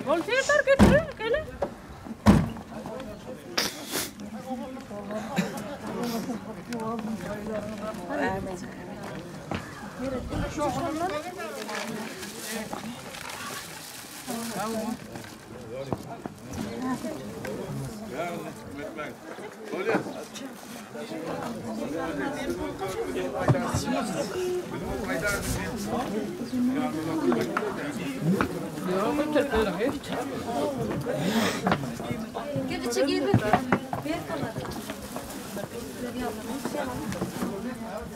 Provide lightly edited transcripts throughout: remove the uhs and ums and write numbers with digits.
Bol serdar getir gele.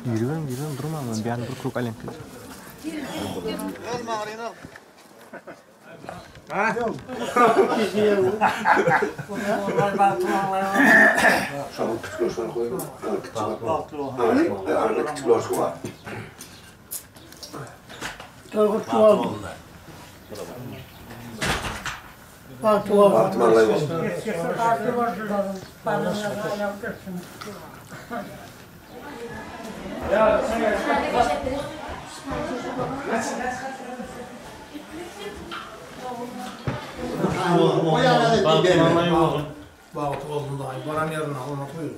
Giribem giribem durman ben bir an bir kruk alayım kızım. Bagty bolsun daýy, baran ýerine hormat goýun.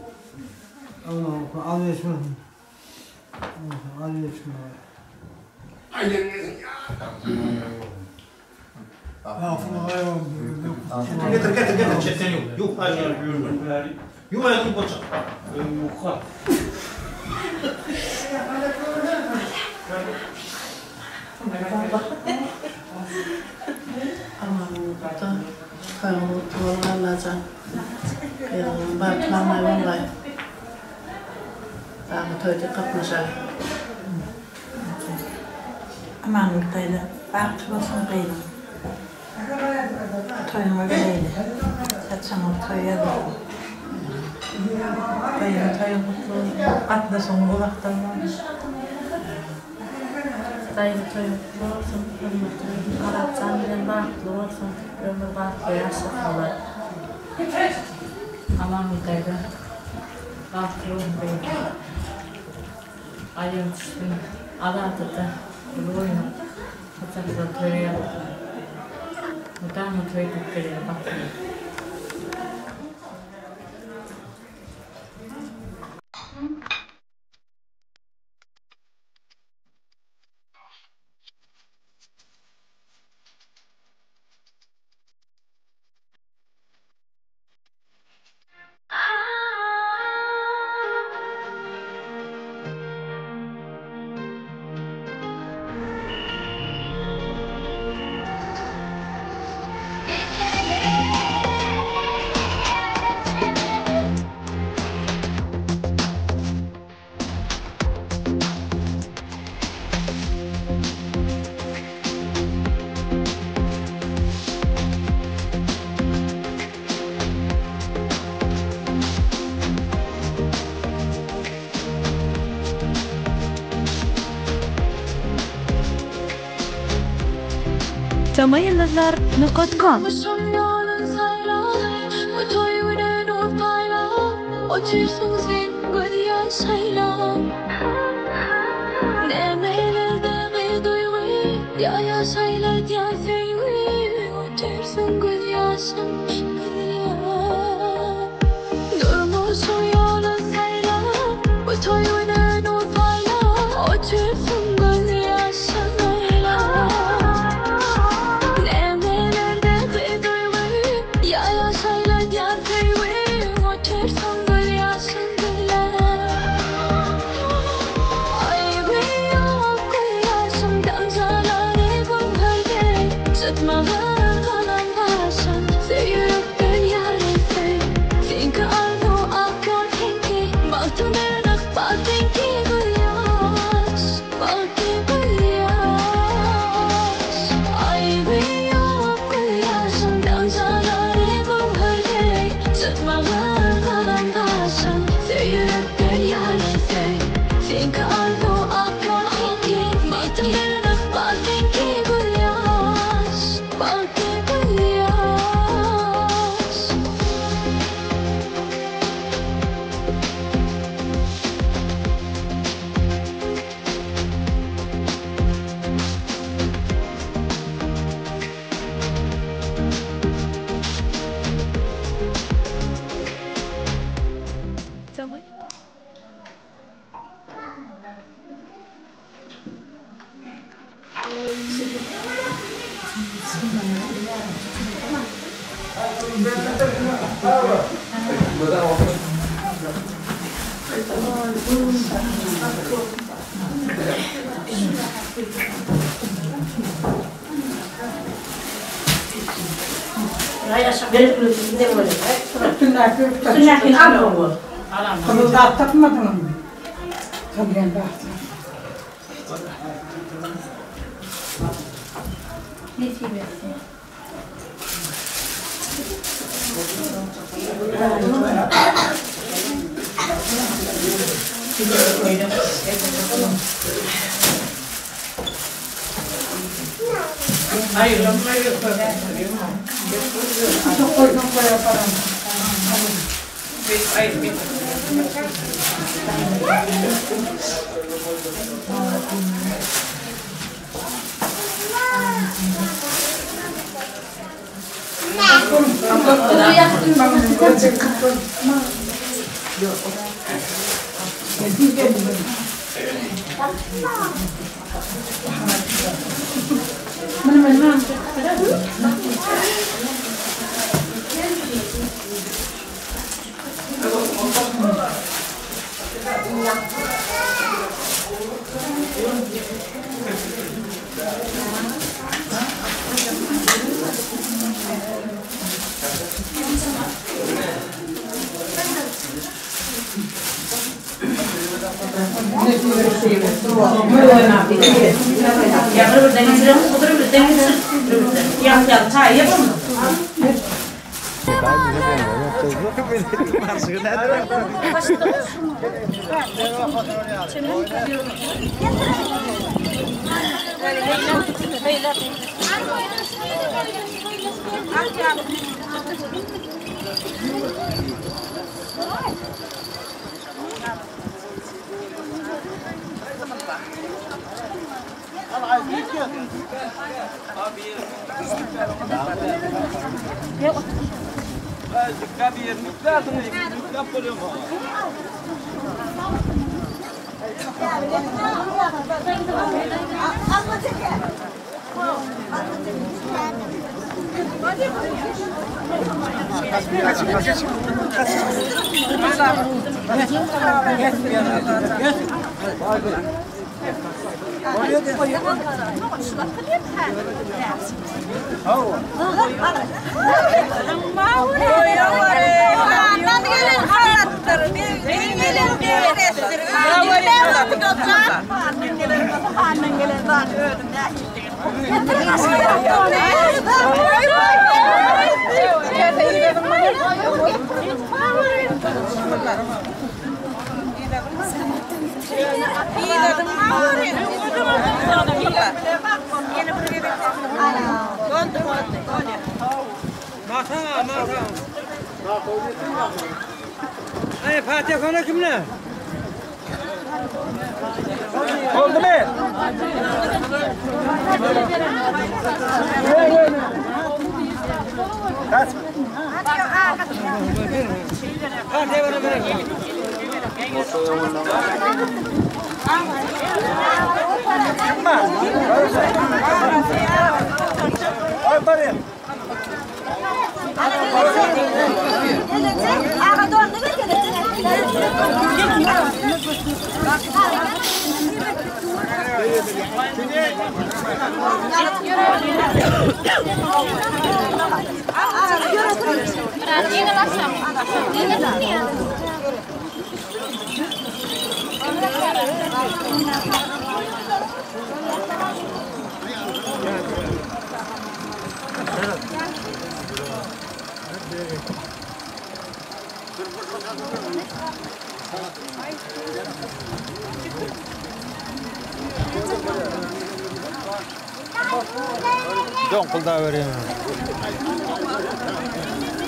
Getir getir getir çetden ýuw. Ýuw haýyr. Ýuw aýagyny bolça. Amanlykda toýuň gutly bolsun Allajan. Gyzyňyň bagty maňlaý bolgaý. Dagy toýda gatnaşaý. Amanlyk daýza, bagtly bolsun gyzyň. Toýuňa geleýli. Saçyňyz toý ýazylsyn. Daýza toýuň gutly bolsun. Gatnaşygyň uzakdan bolsun. Daýza toýuň gutly bolsun. Hormatly Azatjan bilen bagtly bolsun. Ömür bagtly ýaşasynlar. Amanlyk daýza, bagtly bolsun gyzyň. Aýagy düşsün Azadada uly oýnuň saçaklar toýa ýazylsyn. Mydama toý edip gelýär bagtly. Tamayıldızlar.com Gyzyl zat tapmadyňyzmy? Tapýan zatlar. Nesip etsin.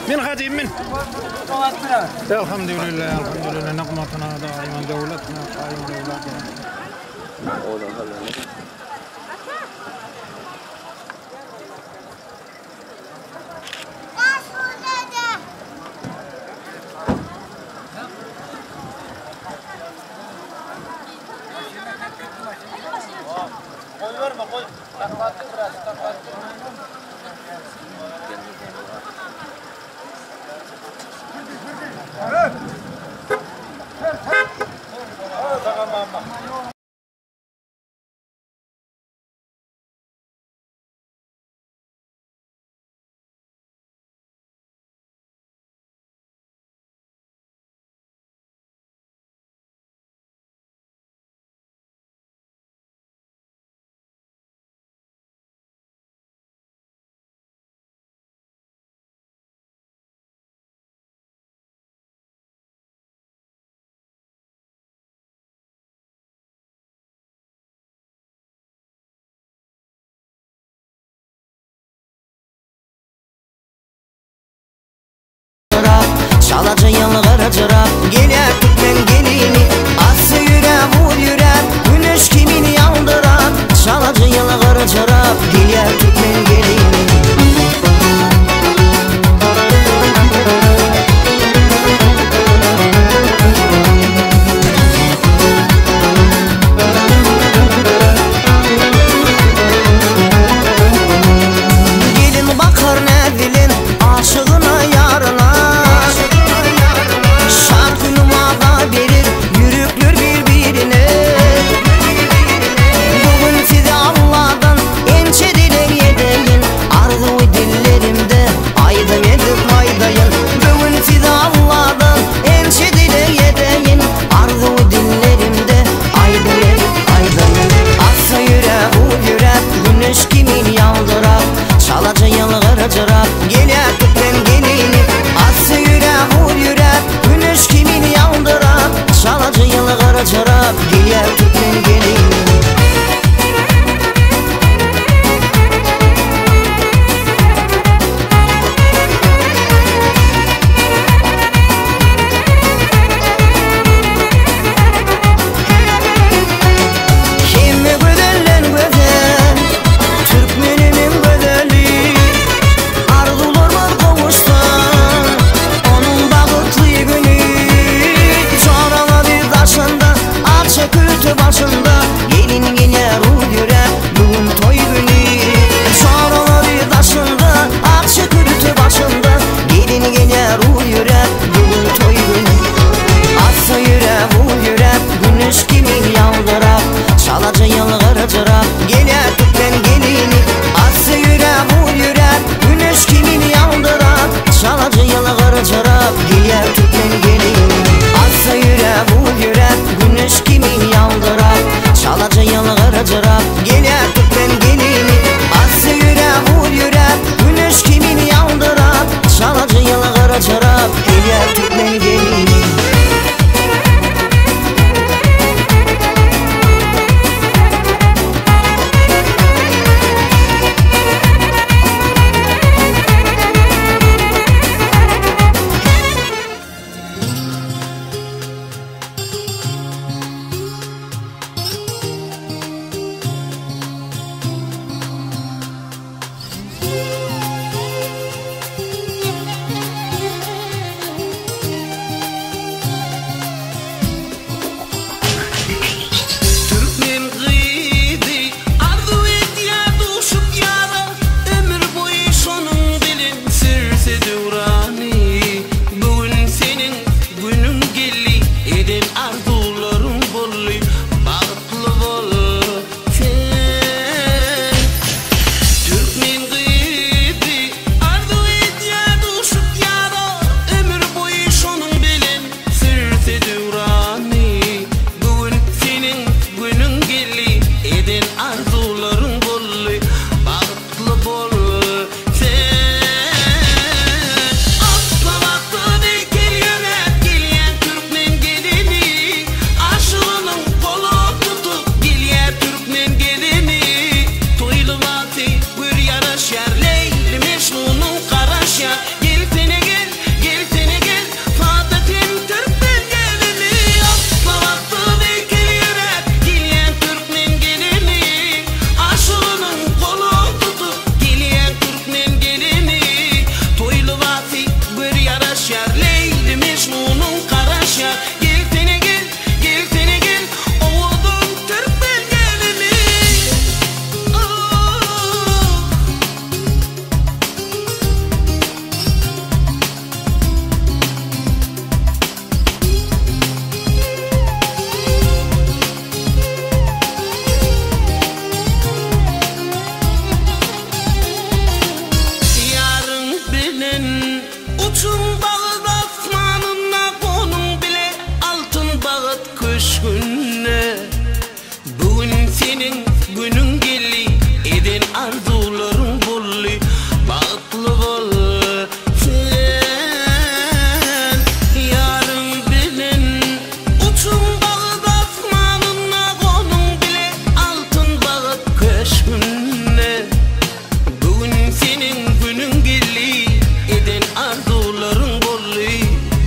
Min hajy min. Elhamdülillah, elhamdülillah. Nigmatuna daiman döwletuna kaýym döwletuna. Uçuň bagt asmanynda gonuň bile altyn bagt köşgünde. Bu gün seniň günüň geldi eden arzuwlaryň boldy bagtly bol sen ýaryň bilen. Uçuň bagt asmanynda gonuň bile altyn bagt köşgünde. Bu gün seniň günüň geldi, eden arzuwlaryň boldy,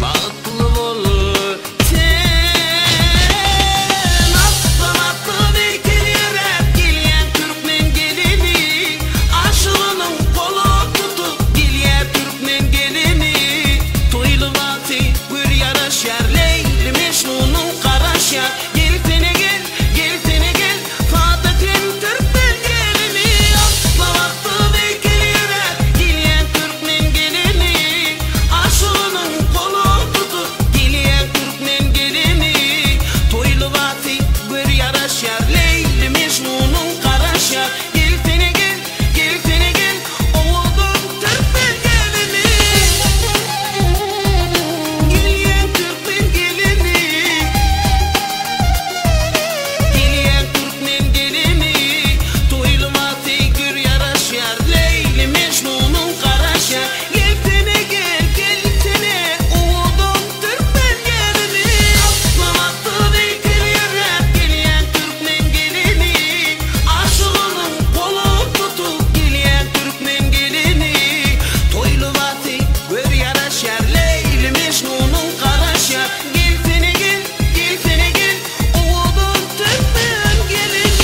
bagtly bol sen. Atdan-atdan beýtel ýöräp gelýän türkmen gelini, Aşygynyň goluny tutup gelýär türkmen gelini. Toý lybasy gür ýaraşýar, Leýli-Mejnunyň garaşýar, Gelsene gel, gelsene gel, Sada sen türkmen gelini, Asla-asla beýtel ýöräp gelýän türkmen gelini, Aşygynyň goluny tutup gelýän türkmen gelini, Toý lybasy gör ýaraşýar, Leýli-Mejnunyň garaşýar, Gelsene gel, gelsene gel, owadan türkmen gelini, Gelýän türkmen gelini. Gelýän türkmen gelini, Toý lybasy gür ýaraşýar, Leýli Mejnunyň garaşýar. Gelsene gel, gelsene, owadan türkmen gelini. Asman-asty beýtel ýöräp gelýän türkmen gelini, Aşygynyň goluny tutup gelýän türkmen gelini, Toý lybasy gür ýaraşýar, Leýli Mejnunyň garaşýar. Gelsene gel, gelsene gel, owadan türkmen gelini.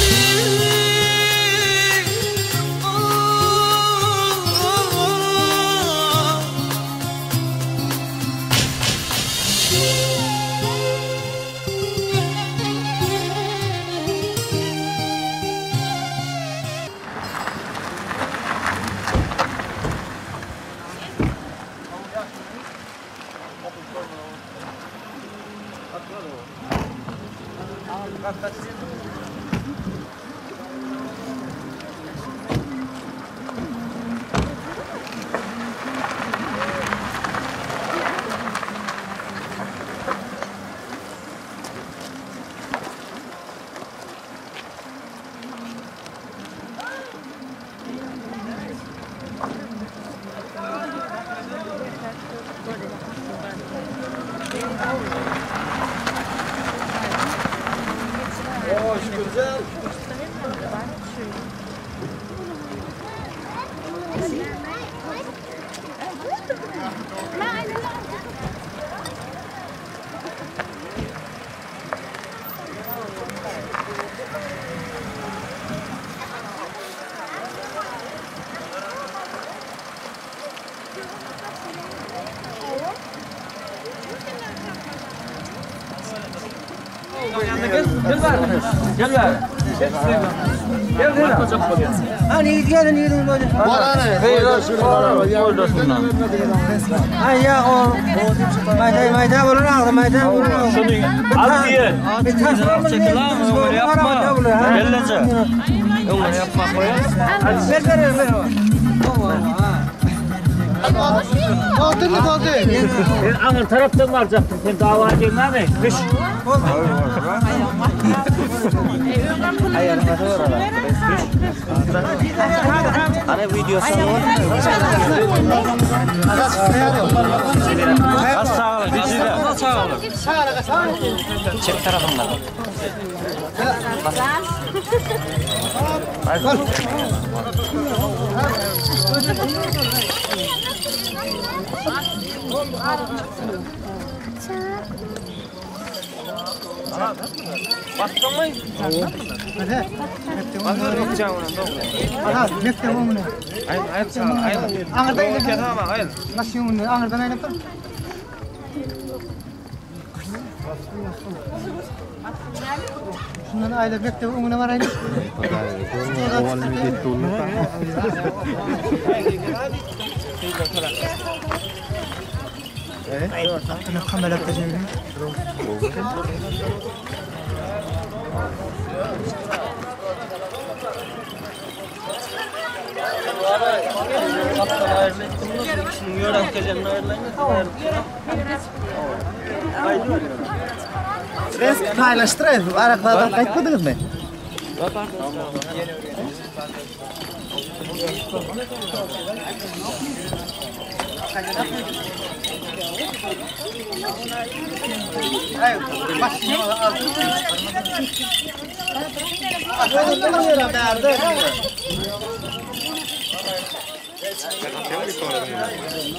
Resk paýlaşdyraýyn. Araklardan gaýtmadyňyzmy?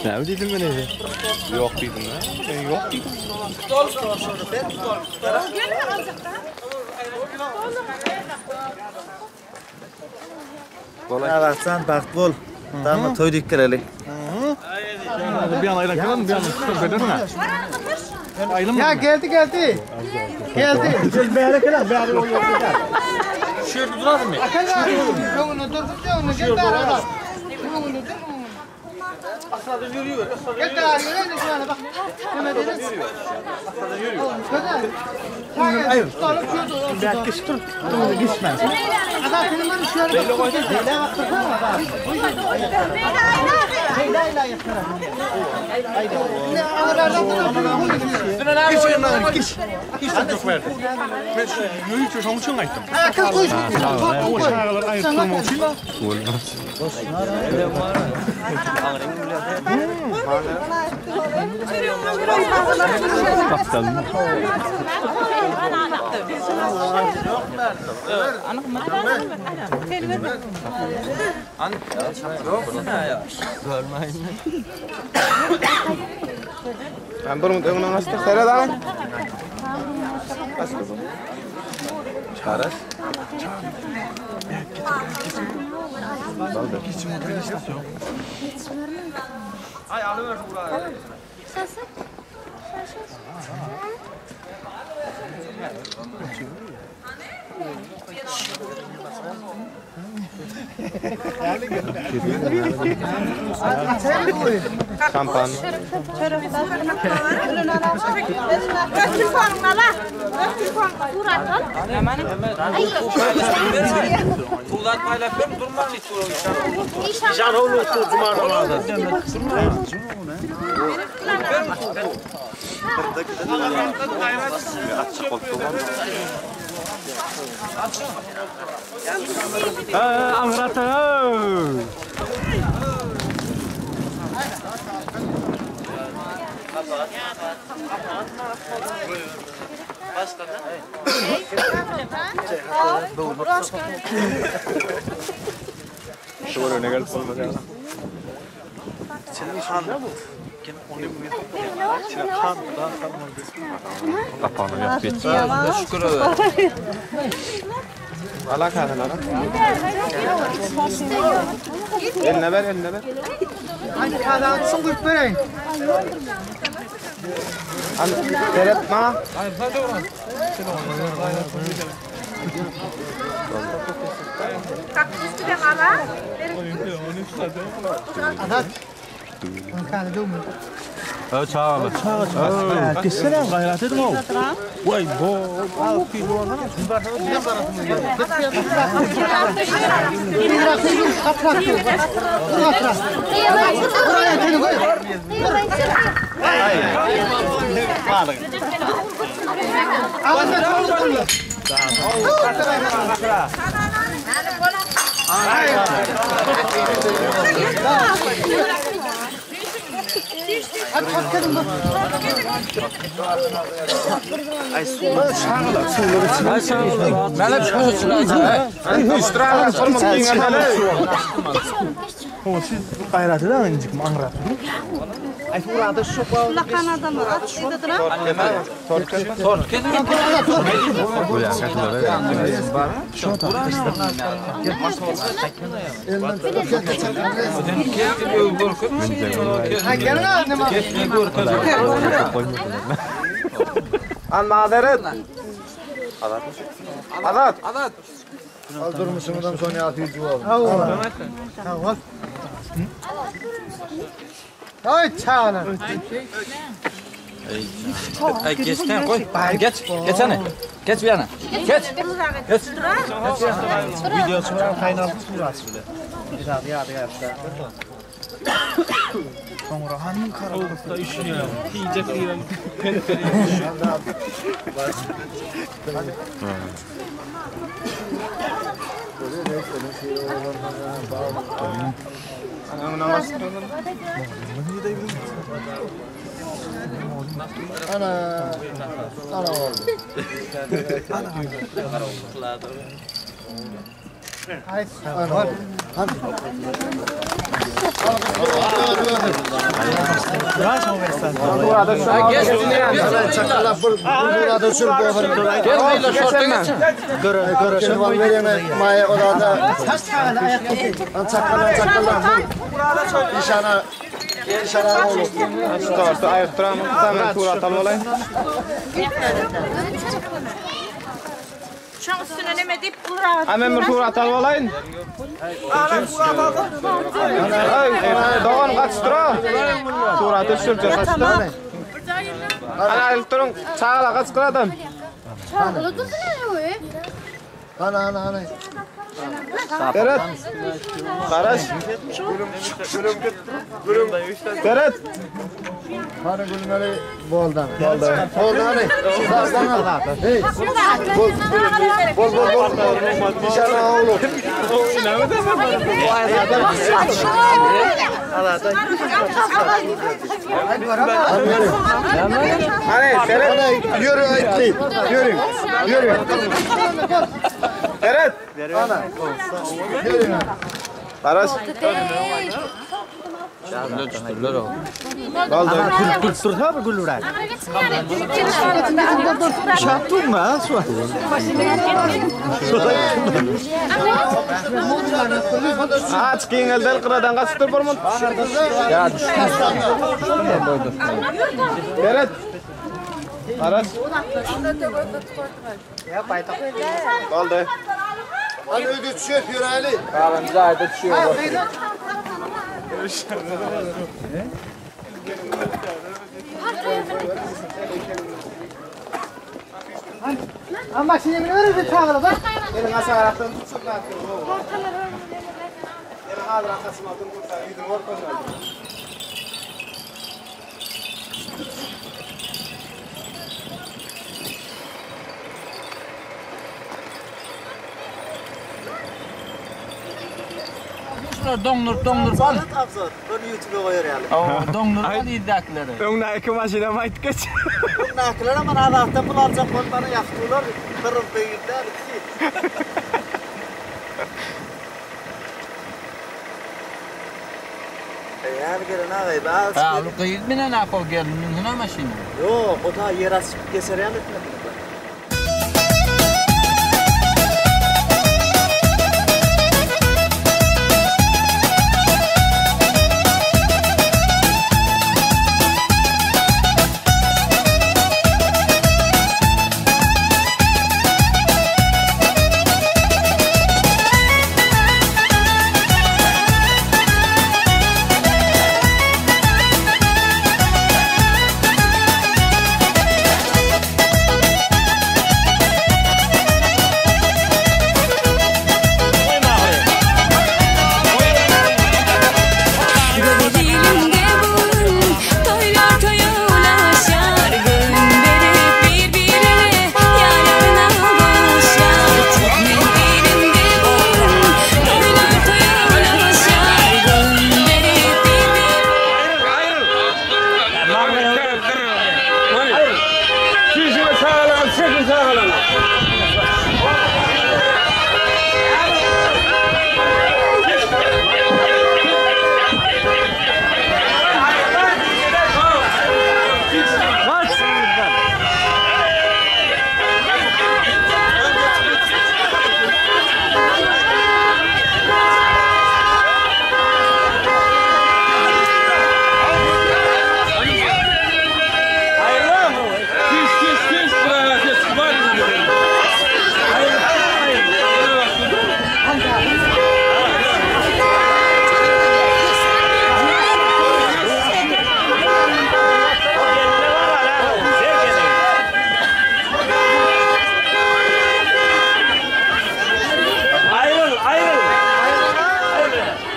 Näme diýdim men eje? Ýok diýdim ha. Men ýok diýdim. Abatjan bagt bol. Dama toý diýip geleli. Bir an aýlan kalan, bir an bederin ha. Ya geldi geldi. Geldi. Bäri kelen, bäri o ýok. Şu ýerde durarmy? Akal Öňüne dursun, öňüne gel bäri adam. Öňüne dur. Aşağıdan ýörüyor. Gel bäri ýöne şuna bak. Neme dedin? Aşağıdan ýörüyor. Hayır. Bäk geç dur. Dur geçme. Adam senin beni şöyle bak. Leyla baktırsana bak. Leyla ile yakara. Ne ağırlardan Geç yandan geç. Hiç çok verdi. Men şu ýörüç şoň üçin aýtdym. Akıl koy. O çagalar aýyp durmak üçin. Ben bunun öňüne açdyk seret aň. Çaras. Şampan. Tuğlar paylaşıyorum durmam hiç Can oğlu cuma namazı. Aňrata. Şu öne gelip bolmaz ya. Kapağını yap geç. Şükür Ala kahve ala. Eline ver eline ver. Hangi kağıdan sun koyup vereyim. Al seret bana. Kağıdı durmuyor. Çağla. Çağla. Geçsene gaýrat ediň o. Waý bo. Gaýrat ediň injik aňrat. Al mazeret. Azat. Azat. Al durmuşumdan soň 600 oldu. Ay çağla. Ay geç koy. Geç. Geç hani. Geç bir yana. Geç. Geç. Video çykaran kaynatmış burası bile. Ýa-da ýa-da. Soňra hanyň Sowukda üşüýär. Iýjek diýen Ana, ana oldu. Ana oldu. Hadi. Tortu aýyp duran men surat almaly. Şoň üstüne neme diýip uraga. Ha men bir surat alyp alaýyn. Ay, dogan gaçdyra. Surat düşürjek gaçdyra. Ana aýyp durun, çagala gaç gyradan. Ana ana ana. Seret. Garaş. Seret. Hani gülmeli boldan. Boldan. Boldan. Boldan. Hey. Bol bol bol bol. İnşallah oğlum. Hani Seret. Ana yürü aytli. Yürü. Yürü. Seret. Ana. Yürü. Garaş. Boldy. Aç giňelden gyradan gaçdyr bir mun. Ya Seret. Garaş. Boldy. Hani ödü düşüyor yürü Ali. Ama şimdi ne verir çağla bak. Elin aşağıraktan tutsun lan. Elin hazır arkasına tutsa ýüzüni görkezmez. Doňdur doňdur al. Bunu YouTube'a koyar yani. Doňdur al ýedäkleri. Öňdäki maşyna aýtdy geç. Nakler ama Allah'tan bunu alacak onları yaktılar. Kırıldı gider ki. Eğer gelen ağabey bazı. Ha, bu gyz bilen akol gelin münsüne maşyny. Yok o da yer açıp keser yan etmedi. Dilimde bugün toylar toyulaşar Gönderip birbirine yararına boğuşar Dilimde bugün toylar toyulaşar Gönderip birbirine Şişime sağlam, çekin sağlam. Kiş kiş kiş kiş var.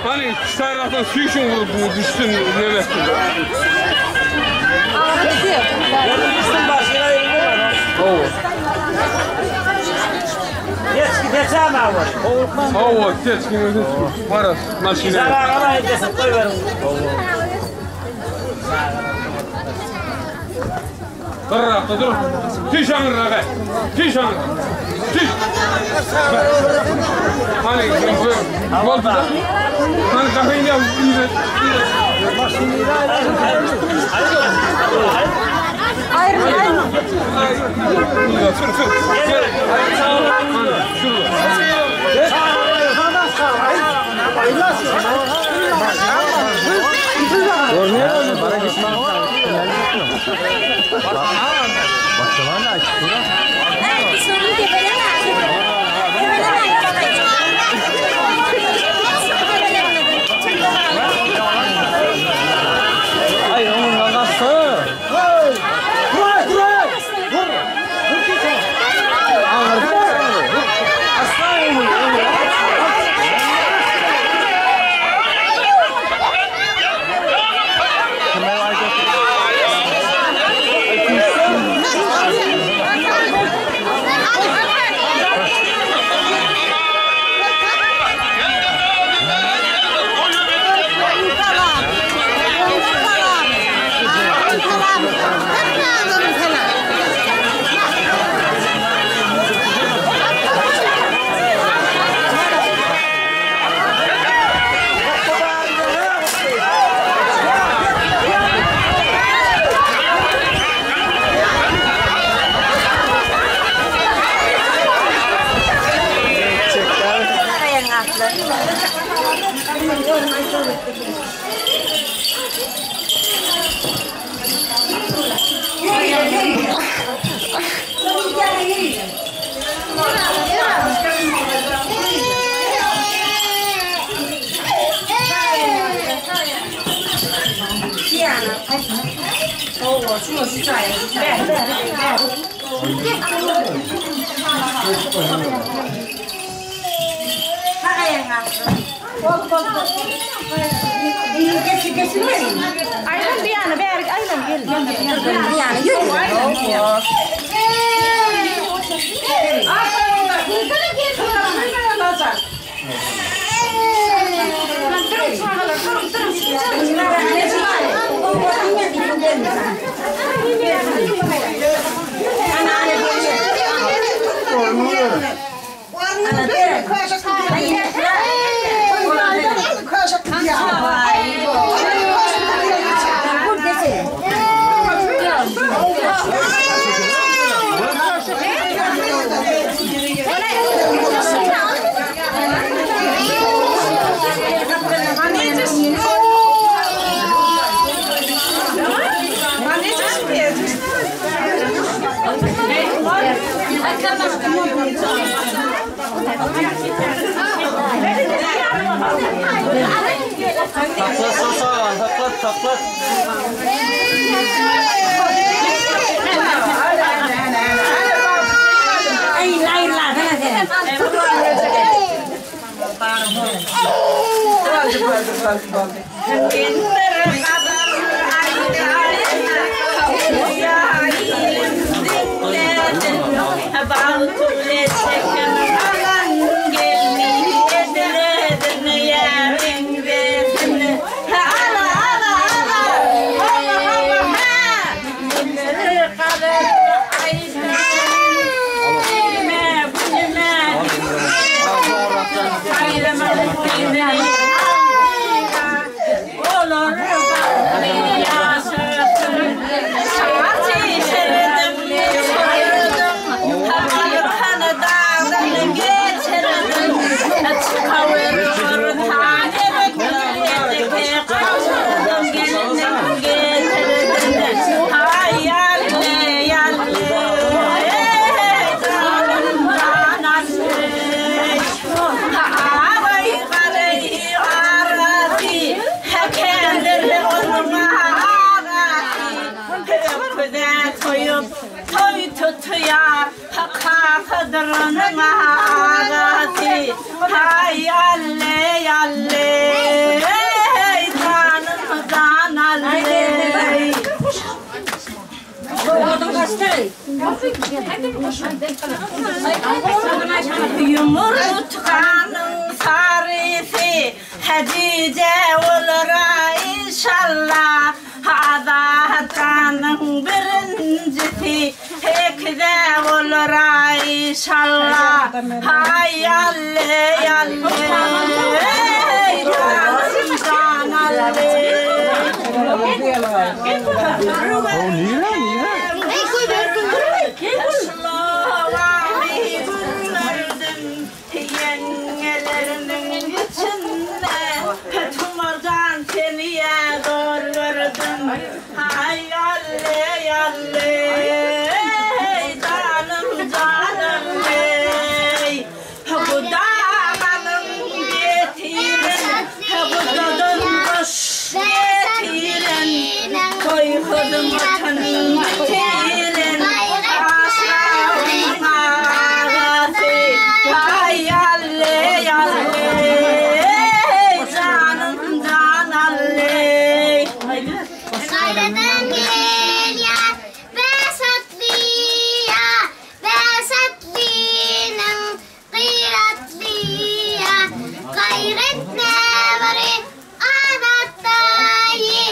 Hani taraftan süyüşün vurup düşsün Mehmet. Hawa, seçgin seçgin. Baras, maşyna. Gyrrakda dur. Çüş aňyrraga. Çüş aňyrraga. Çüş. Hany, boldy da. Hany, gapyny ýap. Sür, sür. Sür. Aýlan bir ýana, bärik aýlan gel. Bir ýana ýör. Taklat sasa, taklat, taklat. Ýumurtganyň sarysy Hadije bolar-a inşalla. Azatjanyň birinjisi Sekize bolar-a inşalla. Haý alle, alle, janym jan alle. Ýeňňeleriniň içinde Tumarjan seni-ä zor gördüm. Haý alle, alle, janym jan alle. Gudaganyň getiren, gudadan goş getiren, toý hyzmatyn bitiren, Aşgabyň agasy, Haý alle, alle, janym jan alle. Gaýradan gelýär bäş atlyja, Bäş atlynyň gyratlyja. Gaýgy etme bary Azat daýy,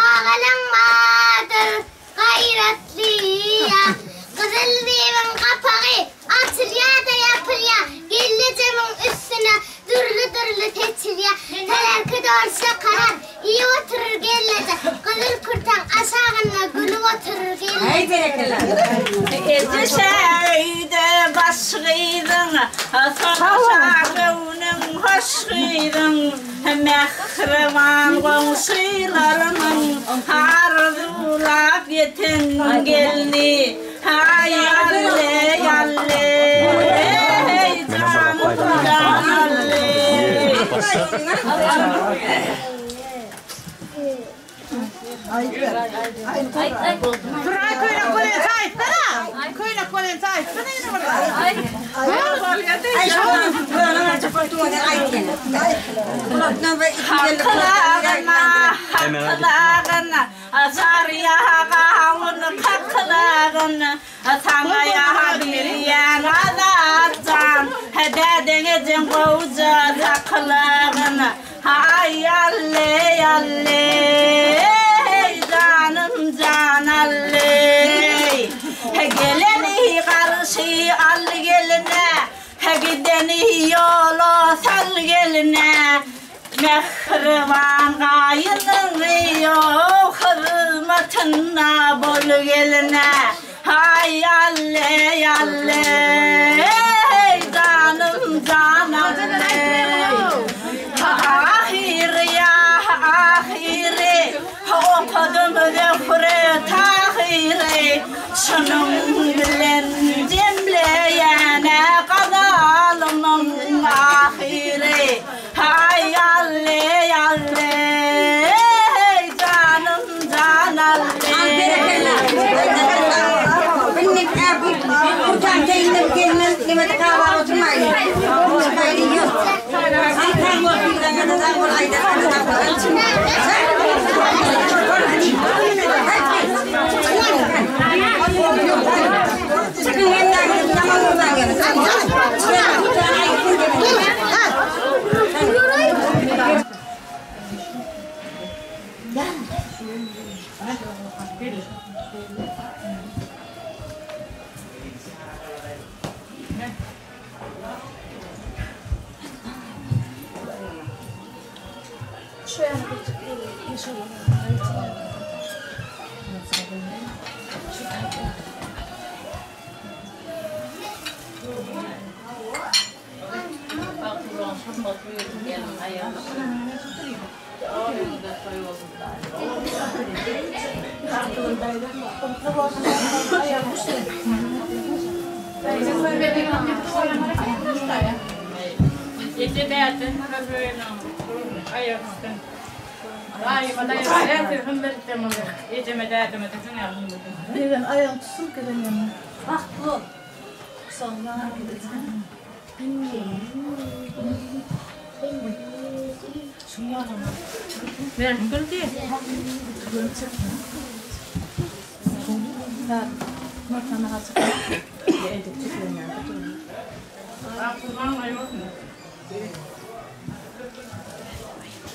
Agalaň bardyr gaýratlyja. Gyzyl zebiň gapagy açylýa-da ýapylýa, Gelnejemiň üstüne dürli-dürli seçilýä. Telärki dolsa karar, Iýip oturur gelneje, Gyzyl kürtäň aşagynda gülüp oturur gelneje. Eje şäýde baş gyzyň, Soňuşa göwnüň hoş gyzyň, Mähriban goňşylarymyň Arzuwlap ýeten gelni. Haý alle, alle, janym jan alle. Hakylagyna, hakylagyna, Zarýa gawun kakylagyna, Saňa ýa diýýän Azat jan, Dädeň ejeň gowja sakylagyna, Haý alle, alle, janym jan alle. Geleni garşy al geline, Gideni ýola sal geline, Mähriban gaýynyň ýok hyzmatynda bol geline, Haý alle, alle, janym jan alle. Ahyry ýa ahyry, okadym Zöhre Tahyry, Şunuň bilen jemleýän-ä gazalymyň ahyry. Haý alle alle janym jan alle.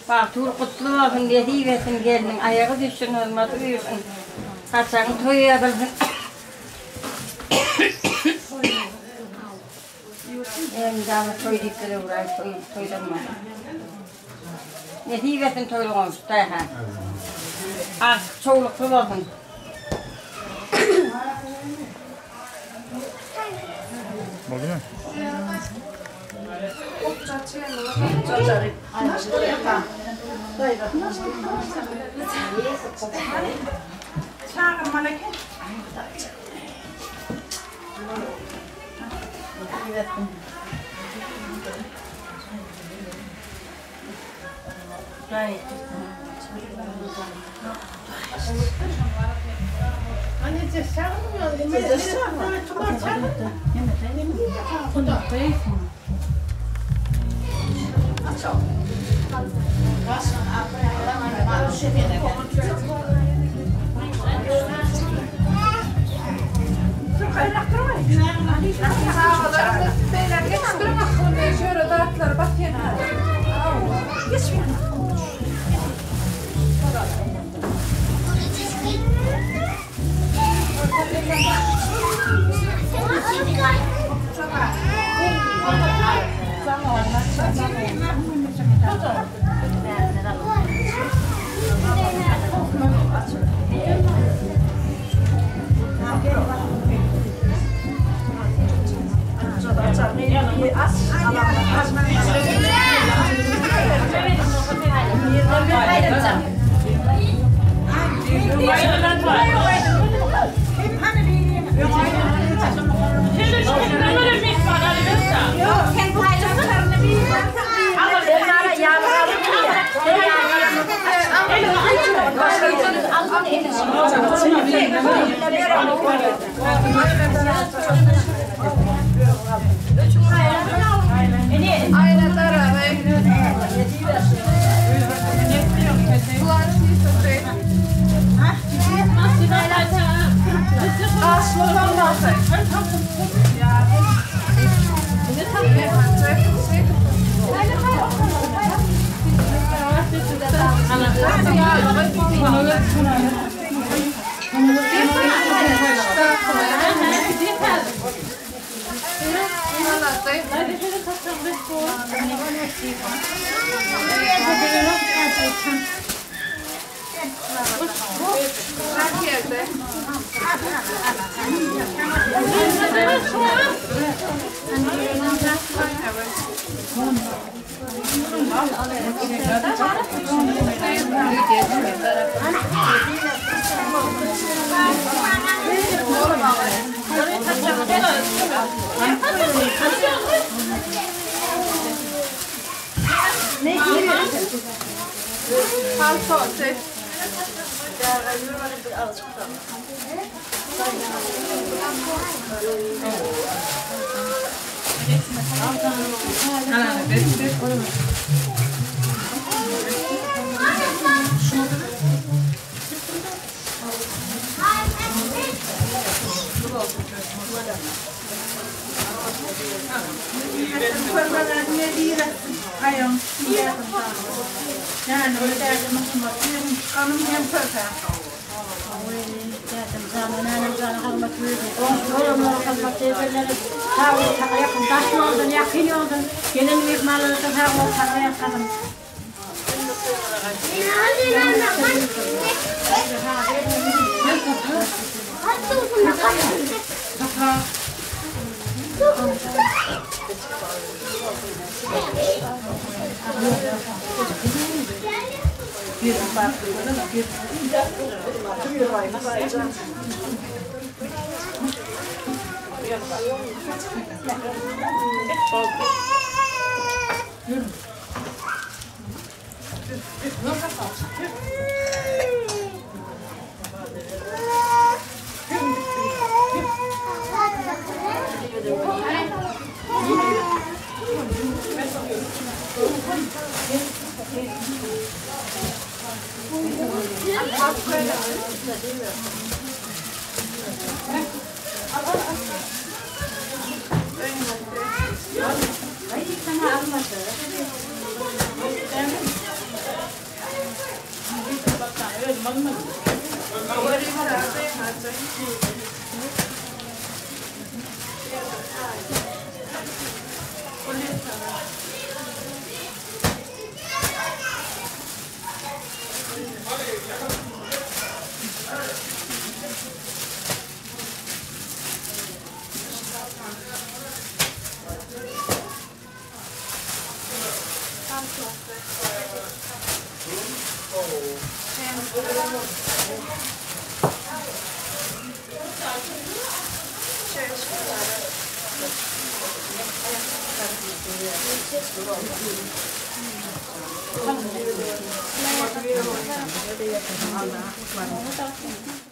Bagtyň gutly bolsun, nesip etsin gelniň aýagy düşsün, hyzmaty buýursyn. Saçagyň toý ýazylsyn. Elmydama toý diýip gezewräý, toý toýdan Nesip etsin toýly goňşy daýhan. Artyk çowlukly bolsun. Boldumy?